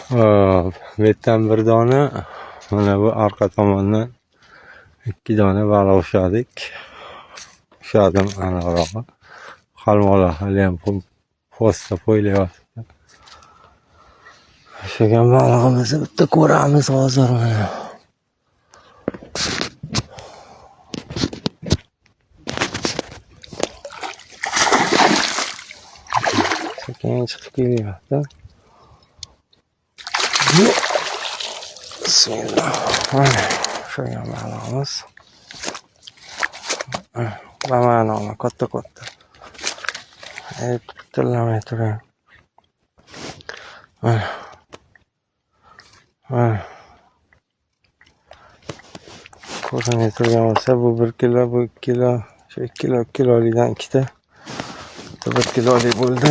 Hop, bu yerdan bir dona, mana bu orqa tomondan 2 dona baliq ushladik. Ushladim aniqrog'i. Qalmoqlar haliyam po'stda poylayapti. Ushlagan balig'imizni bitta ko'ramiz hozir mana. Sekin chiqib kelyapti. Bismillah. Mana ushlagan balig'imiz. Bama'no katta-katta. Tillamay turing. Mana. Mana. Ko'rinmay turgan bo'lsa, bu 1 kilo, bu 2 kilo, shu 2 kilo, 2 kilolidan ikkita. Bitta 1 kilolik bo'ldi.